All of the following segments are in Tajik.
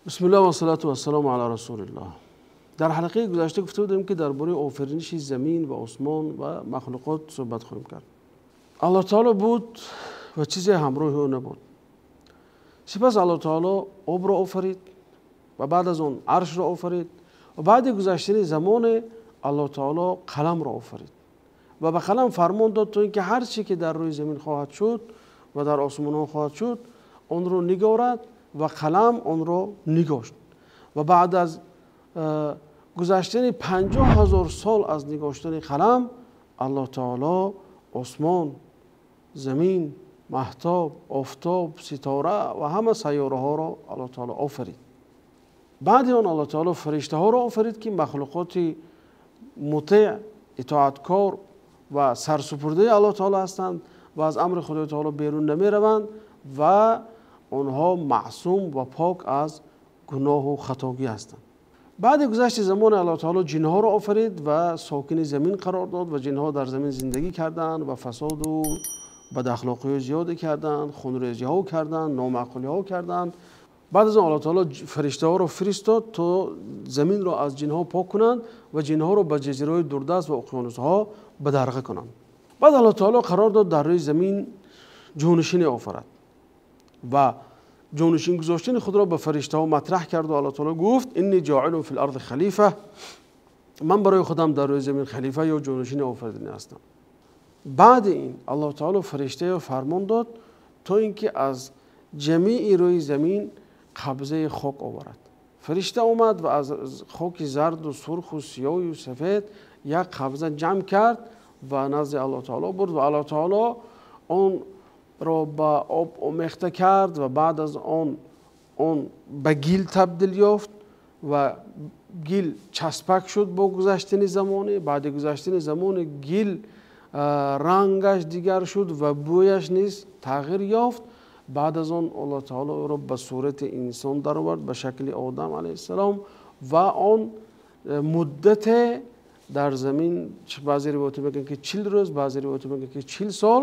Бисмиллаҳ вассалату вассаламу ала расулиллаҳ. Дар ҳалқаи гузашта гуфта будем, ки дар бораи офариниши замин ва осмон ва махлуқот суҳбат хоҳем кард. Аллоҳ таоло буд ва чизе ҳамроҳи ӯ набуд. Сипас Аллоҳ таоло обро офарид ва баъд аз он аршро офарид ва баъди гузаштани замоне Аллоҳ таоло қаламро офарид ва ба қалам фармон дод, то ин ки ҳар чӣ ки дар рӯи замин хоҳад шуд ва дар осмонҳо хоҳад шуд, онро нигорад ва қалам онро нигошт. Ва баъд аз гузаштани 50 000 сол аз нигоштани қалам, Аллоҳ таоло осмон, замин, маҳтоб, офтоб, ситора ва ҳама сайёраҳоро Аллоҳ таоло офарид. Баъди он Аллоҳ таоло фариштаҳоро офарид, ки махлуқоти мутеъ, итоаткор ва сарсупурдаи Аллоҳ таоло ҳастанд ва аз амри Худои таоло берун намераванд ва онҳо маъсум ва пок аз гуноҳу хатогӣ ҳастанд. Баъди гузашти замоне Аллоҳ таоло ҷинҳоро офарид ва сокини замин қарор дод ва ҷинҳо дар замин зиндагӣ карданд ва фасоду бадахлоқиҳои зиёде карданд, хунрезиҳо карданд, номаъқулиҳо карданд. Баъд аз он Аллоҳ таоло фариштаҳоро фиристод, то заминро аз ҷинҳо пок кунанд ва ҷинҳоро ба ҷазираҳои дурдаст ва уқёнусҳо бадарға кунанд. Баъд Аллоҳ таоло қарор дод дар рӯи замин ҷонишине офарад ва ҷонишин гузоштани худро ба фариштаҳо матраҳ кард ва Аллоҳ таоло гуфт: إني جاعل في الأرض خليفة. Ман барои худам дар рӯи замин халифа ё ҷонишине офариданӣ ҳастам. Баъди ин Аллоҳ таоло фариштаеро фармон дод, то ин ки аз ҷамеи рӯи замин қабзаи хок оварад. Фаришта омад ва аз хоки зарду сурху сиёҳу сафед як қабза ҷамъ кард ва назди Аллоҳ таоло бурд ва Аллоҳ таоло онро ба об омехта кард ва баъд аз он ба гил табдил ёфт ва гил часпак шуд. Бо гузаштани замоне, баъди гузаштани замоне, гил рангаш дигар шуд ва бӯяш низ тағйир ёфт. Баъд аз он Аллоҳ таоло ӯро ба сурати инсон даровард, ба шакли Одам алайҳиссалом, ва он муддате дар замин, баъзе ривоятҳо мегӯянд, ки 40 рӯз, баъзе ривоятҳо мегӯянд, ки 40 сол,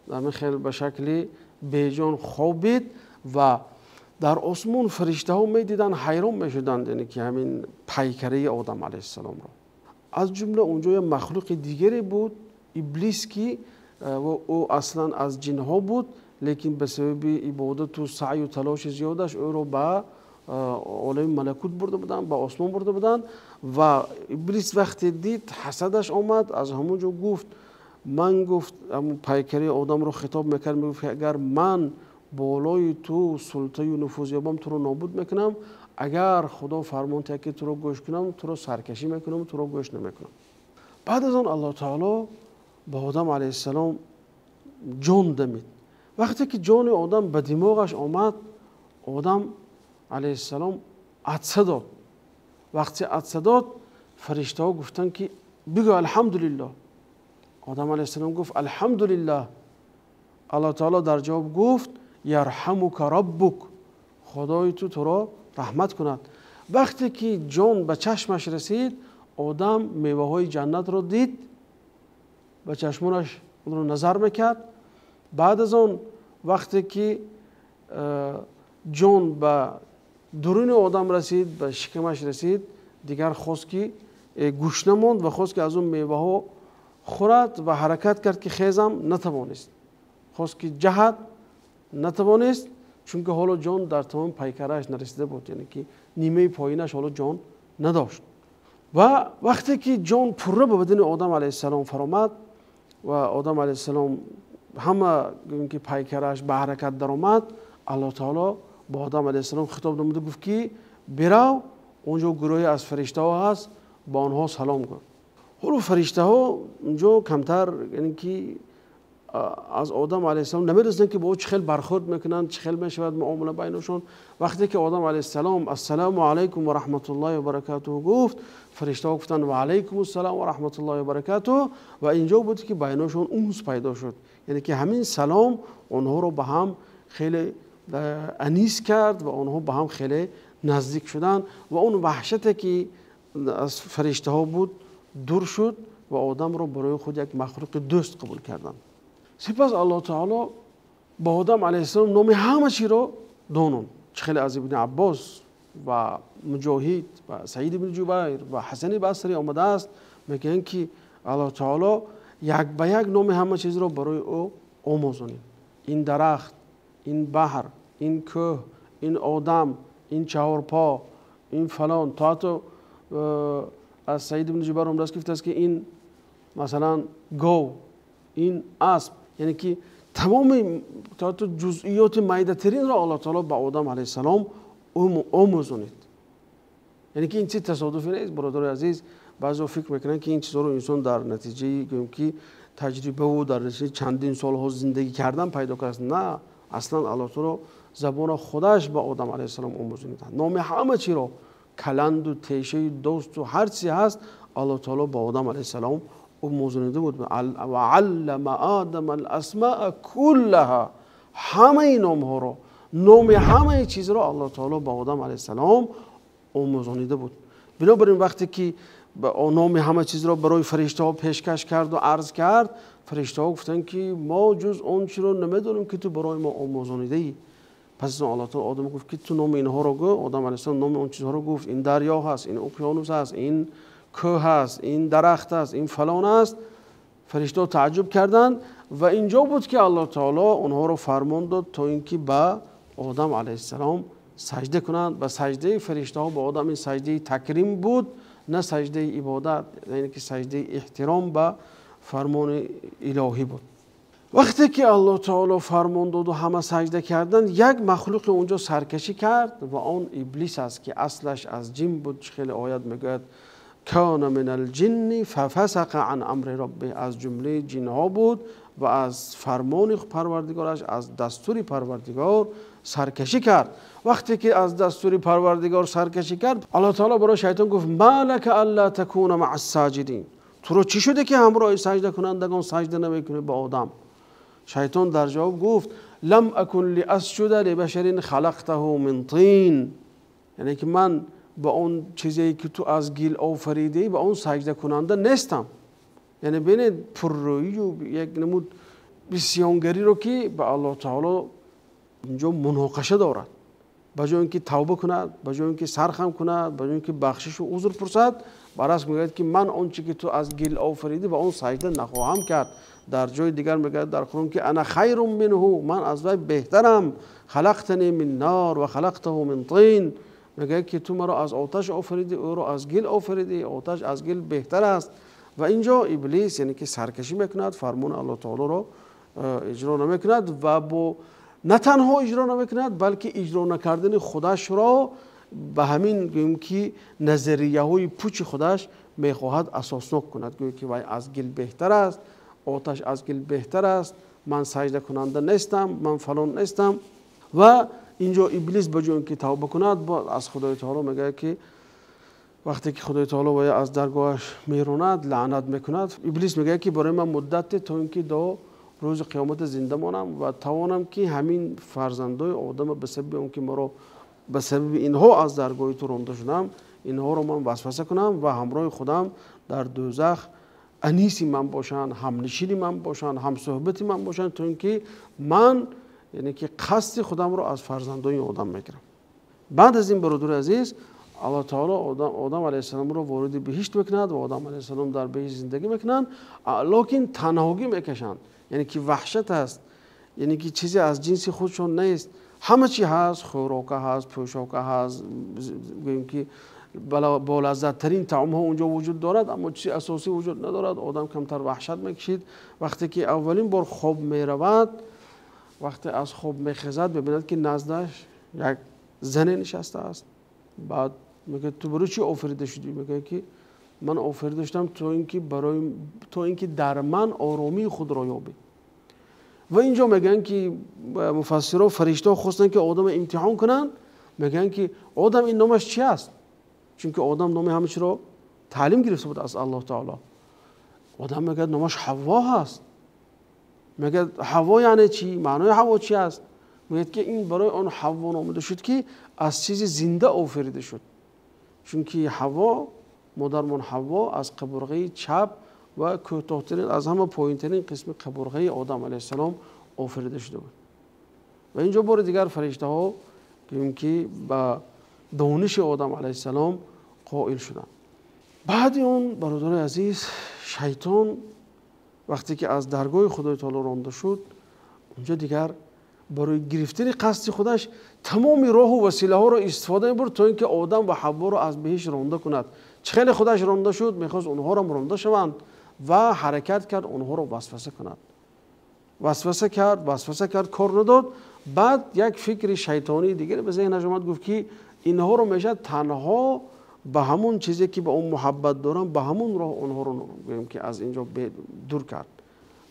ҳамин хел ба шакли беҷон хобид. Ва дар осмон фариштаҳо медиданд, ҳайрон мешуданд, яъне ки ҳамин пайкараи Одам алайҳиссаломро. Аз ҷумла онҷо як махлуқи дигаре буд, Иблис, ки ӯ аслан аз ҷинҳо буд, лекин ба сабаби ибодату саъю талоши зиёдаш ӯро ба олами малакут бурда буданд, ба осмон бурда буданд. Ва Иблис вақте дид, ҳасадаш омад. Аз ҳамон ҷо гуфт: ман, гуфт, пайкари одамро хитоб мекард, мегуфт, ки агар ман болои ту султаю нуфуз ёбам, туро нобуд мекунам. Агар Худо фармон диҳад, ки туро гӯш кунам, туро саркашӣ мекунам, туро гӯш намекунам. Баъд аз он Аллоҳ таоло ба Одам алайҳиссалом ҷон дамид. Вақте ки ҷони Одам ба димоғаш омад, Одам алайҳиссалом атса дод. Вақте атса дод, фариштаҳо гуфтанд, ки бигӯ алҳамдулиллоҳ. Одам алайҳиссалом гуфт: алҳамдулиллоҳ. Аллоҳ таоло дар ҷавоб гуфт: يرحمك ربك, Худои ту туро раҳмат кунад. Вақте ки ҷон ба чашмаш расид, Одам меваҳои ҷаннатро дид, ба чашмонаш онро назар мекард. Баъд аз он, вақте ки ҷон ба дуруни Одам расид, ба шикамаш расид, дигар хост, ки гушна монд ва хост, ки аз он меваҳо хӯрад ва ҳаракат кард, ки хезам, натавонист. Хост, ки ҷаҳад, натавонист, чунки ҳоло ҷон дар тамоми пайкарааш нарасида буд, яъне ки нимаи поинаш ҳоло ҷон надошт. Ва вақте ки ҷон пурра ба бадани Одам алайҳиссалом фаромад ва Одам алайҳиссалом ҳама, гӯем ки, пайкарааш ба ҳаракат даромад, Аллоҳ таоло ба Одам алайҳиссалом хитоб намуда гуфт, ки бирав, онҷо гурӯҳе аз фариштаҳо ҳаст, ба онҳо салом гӯ. Ҳоло фариштаҳо онҷо камтар, яъне ки аз Одам алайҳиссалом намедонистанд, ки бо ӯ чӣ хел бархӯрд мекунанд, чӣ хел мешавад муомила байнашон. Вақте ки Одам алайҳиссалом «Ассалому алайкум ва раҳматуллоҳи ва баракатуҳ» гуфт, фариштаҳо гуфтанд: «Ва алайкум ассалом ва раҳматуллоҳи ва баракатуҳ». Ва инҷо буд, ки байнашон унс пайдо шуд, яъне ки ҳамин салом онҳоро ба ҳам хеле анис кард ва онҳо ба ҳам хеле наздик шуданд ва он ваҳшате, ки аз фариштаҳо буд, дур шуд ва Одамро барои худ як махлуқи дӯст қабул карданд. Сипас Аллоҳ таоло ба Одам алайҳиссалом номи ҳама чиро дононд. Чӣ хеле аз Ибни Аббос ва Муҷоҳид ва Саид ибни Ҷубайр ва Ҳасани Басрӣ омадааст, мегӯянд ки Аллоҳ таоло як ба як номи ҳама чизро барои ӯ омӯзонид. Ин дарахт, ин баҳр, ин кӯҳ, ин одам, ин чаҳорпо, ин фалон. То ҳатто аз Саид ибни Ҷубайр омадааст, ки гуфтааст, ки ин масалан гов, ин асп, яъне ки тамоми то ҳатто ҷузъиёти майдатаринро Аллоҳ таоло ба Одам алайҳиссалом омӯзонид. Яъне ки ин чиз тасодуфӣ нест, бародарои азиз. Баъзеҳо фикр мекунанд, ки ин чизҳоро инсон дар натиҷаи гӯем ки таҷрибаву дар натиҷаи чандин солҳо зиндагӣ кардан пайдо кардааст. На, аслан Аллоҳ таоло забона худаш ба Одам алайҳиссалом омӯзонид. Номи ҳама чиро, каланду тешаи досту ҳар чизе ҳаст, Аллоҳ таоло ба Одам алайҳиссалом омӯзонида буд. Ва аллама Одама ал-асмаа куллаҳа, ҳамаи номҳоро, номи ҳамаи чизро Аллоҳ таоло ба Одам алайҳиссалом омӯзонида буд. Бинобар ин вақте ки номи ҳама чизро барои фариштаҳо пешкаш карду арз кард, фариштаҳо гуфтанд, ки мо ҷуз он чиро намедонем, ки ту барои мо омӯзонидаӣ. Пас аз он Аллоҳ таоло Одам гуфт, ки ту номи инҳоро гӯ. Одам алайҳиссалом номи он чизҳоро гуфт: ин дарё ҳаст, ин уқёнус ҳаст, ин кӯҳ ҳаст, ин дарахт аст, ин фалон аст. Фариштаҳо тааҷҷуб карданд ва инҷо буд, ки Аллоҳ таоло онҳоро фармон дод, то ин ки ба Одам алайҳиссалом саҷда кунанд. Ва саҷдаи фариштаҳо ба Одам ин саҷдаи такрим буд, на саҷдаи ибодат, яъне ки саҷдаи эҳтиром ба фармони илоҳӣ буд. Вақте ки Аллоҳ таоло фармон доду ҳама саҷда карданд, як махлуқи онҷо саркашӣ кард ва он Иблис аст, ки аслаш аз ҷин буд. Чӣ хеле оят мегӯяд: кана мин алҷинни фафасақа ан амри рабби, аз ҷумлаи ҷинҳо буд ва аз фармони парвардигораш, аз дастури парвардигор саркашӣ кард. Вақте ки аз дастури парвардигор саркашӣ кард, Аллоҳ таоло барои шайтон гуфт: ма лака алла такуна маа ссоҷидин, туро чӣ шуде, ки ҳамроҳи саҷдакунандагон саҷда намекунӣ ба Одам? Шайтон дар ҷавоб гуфт: лам акун лиасҷуда либашарин халақтаҳу мин тин, яъне ки ман ба он чизе, ки ту аз гил офаридаӣ, ба он саҷдакунанда нестам. Яъне бинед пуррӯию як намуд бисёнгариро, ки ба Аллоҳ таоло инҷо муноқаша дорад. Ба ҷои ин ки тавба кунад, ба ҷои ин ки сархам кунад, ба ҷои ин ки бахшишу узр пурсад, баръакс мегӯяд, ки ман он чи ки ту аз гил офаридӣ, ба он саҷда нахоҳам кард. Дар ҷои дигар мегӯяд дар Қуръон, ки ана хайрун минҳу, ман аз вай беҳтарам, халақтани мин нор ва халақтаҳу мин тин. Мегӯяд, ки ту маро аз оташ офаридӣ, ӯро аз гил офаридӣ, оташ аз гил беҳтар аст. Ва инҷо Иблис, яъне ки саркашӣ мекунад, фармони Аллоҳ таолоро иҷро намекунад ва бо на танҳо иҷро намекунад, балки иҷро накардани худашро ба ҳамин гӯем ки назарияҳои пучи худаш мехоҳад асоснок кунад, гӯё ки вай аз гил беҳтар аст, оташ аз гил беҳтар аст, ман саҷдакунанда нестам, ман фалон нестам. Ва инҷо Иблис ба ҷои ин ки тавба кунад, аз Худои таоло мегӯяд, ки вақте ки Худои таоло вай аз даргоҳаш меронад, лаънат мекунад, Иблис мегӯяд, ки барои ман муддате то ин ки до рӯзи қиёмата зинда монам ва тавонам, ки ҳамин фарзандои одама, ба сабаби он ки маро ба сабаби инҳо аз даргоҳи ту ронда шудам, инҳоро ман васваса кунам ва ҳамроҳи худам дар дӯзах аниси ман бошанд, ҳамнишини ман бошанд, ҳамсӯҳбати ман бошанд, то ин ки ман, яъне ки қасди худамро аз фарзандои одам мегирам. Баъд аз ин, бародари азиз, Аллоҳ таоло Одам алайҳиссаломро вориди биҳишт мекунад ва Одам алайҳиссалом дар биҳишт зиндагӣ мекунанд, лекин танҳогӣ мекашанд, яъне ки ваҳшат аст, яъне ки чизе аз ҷинси худшон нест. Ҳама чи ҳаст, хӯрока ҳаст, пӯшока ҳаст, гӯем ки болаззаттарин таомҳо онҷо вуҷуд дорад, аммо чизи асосӣ вуҷуд надорад. Одам камтар ваҳшат мекашид. Вақте ки аввалин бор хоб меравад, вақте аз хоб мехезад, мебинад, ки наздаш як зане нишастааст. Баъд мегӯяд: ту барои чӣ офарида шудӣ? Мегӯяд, ки ман офарида шудам то ин ки дар ман оромии худро ёбӣ. Ва инҷо мегӯянд, ки муфассиро, фариштаҳо хостанд, ки одамро имтиҳон кунанд. Мегӯянд, ки Одам, ин номаш чи аст? Чунки Одам номи ҳама чиро таълим гирифта буд аз Аллоҳ таоло. Одам мегӯяд, номаш Ҳавво ҳаст. Мегӯяд: Ҳавво яъне чӣ? Маънои Ҳавво чи аст? Мегӯяд, ки ин барои он Ҳавво номида шуд, ки аз чизи зинда офарида шуд, чунки Ҳавво, модармон Ҳавво, аз қабурғаи чап ва кӯтоҳтарин, аз ҳама поинтарин қисми қабурғаи Одам алайҳиссалом офарида шуда буд. Ва инҷо бори дигар фариштаҳо гӯем ки ба дониши Одам алайҳиссалом қоил шуданд. Баъди он, бародарои азиз, шайтон вақте ки аз даргоҳи Худои таоло ронда шуд, унҷо дигар барои гирифтани қасди худаш тамоми роҳу василаҳоро истифода мебурд, то ин ки Одам ва Ҳавворо аз биҳишт ронда кунад. Чӣ хеле худаш ронда шуд, мехост онҳоро ронда шаванд ва ҳаракат кард онҳоро васваса кунад. Васваса кард, васваса кард, кор надод. Баъд як фикри шайтонии дигаре ба зеҳнаш омад, гуфт ки инҳоро мешавад танҳо ба ҳамон чизе ки ба он муҳаббат дорам, ба ҳамон роҳ онҳоро гӯем ки аз инҷо дур кард.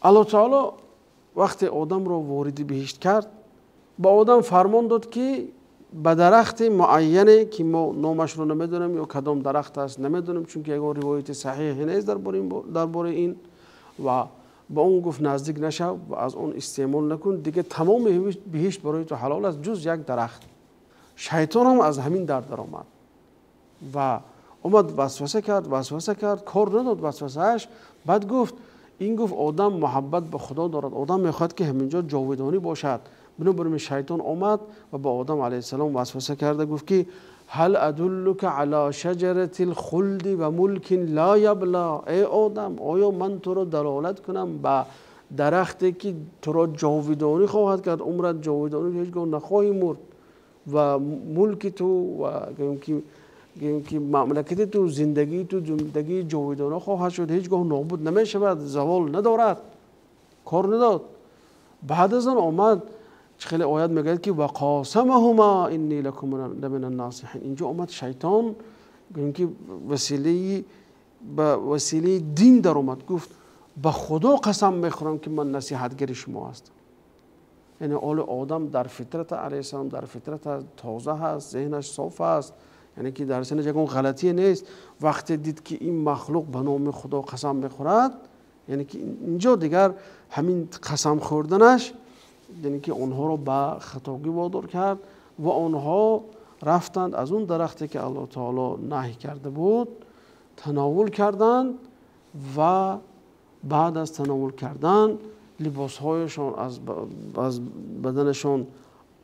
Аллоҳ таоло вақте Одамро вориди биҳишт кард, ба Одам фармон дод ки ба дарахти муайяне ки мо номашро намедонем ё кадом дарахт аст намедонем, чунки ягон ривояти саҳиҳе нест дар бораи ин, ва ба он гуфт наздик нашав ва аз он истеъмол накун, дигар тамоми биҳишт барои ту ҳалол аст ҷуз як дарахт. Шайтон ҳам аз ҳамин дар даромад ва омад васваса кард, васваса кард, кор надод васвасааш. Баъд гуфт ин гуфт одам муҳаббат ба Худо дорад, одам мехоҳад ки ҳаминҷо ҷовидонӣ бошад. Бинобар ин шайтон омад ва ба Одам алайҳиссалом васваса карда гуфт ки ҳал адуллука ала шаҷарати лхулди ва мулкин ла ябла, эй Одам, оё ман туро далолат кунам ба дарахте ки туро ҷовидонӣ хоҳад кард, умрат ҷовидонӣ, ҳеҷ гоҳ нахоҳӣ мурд ва мулки ту ва гӯем ки мамлакати ту, зиндагии ту зиндагии ҷовидона хоҳад шуд, ҳеҷ гоҳ нобуд намешавад, завол надорад. Кор надод. Баъд аз он омад, хеле оят мегӯяд ки вақосамаҳума инни лакум ламина ннасиҳин. Инҷо омад шайтон, гӯем ки василаи ба василаи дин даромад, гуфт ба Худо қасам мехӯрам ки ман насиҳатгари шумо ҳастам. Яъне оли Одам дар фитрат алайҳиссалом дар фитрат аст, тоза ҳаст, зеҳнаш соф аст, яъне ки дар синаш ягон ғалатие нест. Вақте дид ки ин махлуқ ба номи Худо қасам мехӯрад, яъне ки инҷо дигар ҳамин қасам хӯрданаш, яъне ки онҳоро ба хатогӣ водор кард ва онҳо рафтанд аз он дарахте ки Аллоҳ таоло наҳй карда буд тановул карданд ва баъд аз тановул кардан либосҳояшон аз баданашон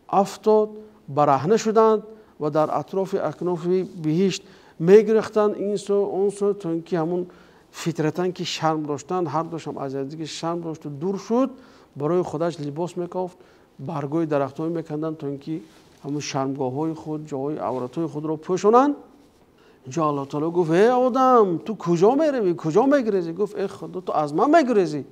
афтод, бараҳна шуданд ва дар атрофи акнофи биҳишт мегирехтанд ин сӯ он сӯ, то ин ки ҳамун фитратан ки шарм доштанд, ҳар душам аз якдиги шарм дошту дур шуд, барои худаш либос мекофт, баргҳои дарахтҳо меканданд то ин ки ҳамун шармгоҳҳои худ, ҷоҳои авратҳои худро пӯшонанд. Инҷо Аллоҳ таоло гуфт эй Одам, ту куҷо меравӣ, куҷо мегурезӣ? Гуфт эй Худо, ту аз ман мегурезӣ.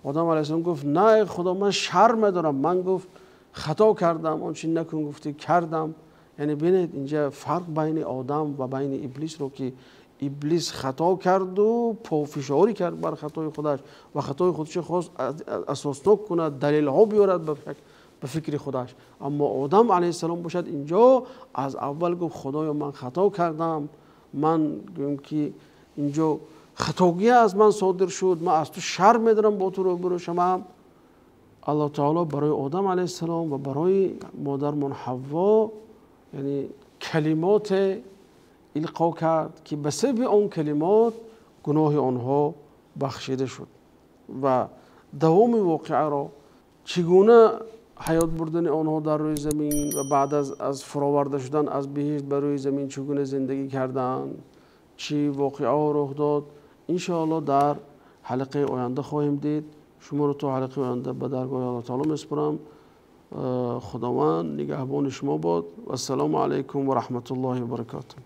Одам алайҳиссалом гуфт на эй Худо, ман шарм медорам, ман гуфт хато кардам, он чи накун гуфтӣ кардам. Яъне бинед инҷа фарқ байни Одам ва байни Иблисро ки Иблис хато карду пофишорӣ кард бар хатои худаш ва хатои худашро хост асоснок кунад, далелҳо биёрад ба фикри худаш. Аммо Одам алайҳиссалом бошад инҷо аз аввал гуфт Худоё, ман хато кардам, ман гӯем ки инҷо хатогӣ аз ман содир шуд, ман аз ту шарм медорам бо ту рӯбарӯ шавам. Аллоҳ таоло барои Одам алайҳиссалом ва барои модармон Ҳавво яъне калимоте илқо кард ки ба сабаби он калимот гуноҳи онҳо бахшида шуд. Ва давоми воқеаро чӣ гуна ҳаёт бурдани онҳо дар рӯи замин ва баъд аз фуроварда шудан аз биҳишт ба рӯи замин чӣ гуна зиндагӣ карданд, чӣ воқеаҳо рух дод, иншоаллоҳ дар ҳалқаи оянда хоҳем дид. Шуморо то ҳалқаи оянда ба даргоҳи Аллоҳ таоло месупорам. Худованд нигаҳбони шумо бод. Вассалому алайкум ва раҳматуллоҳи ва баракотуҳ.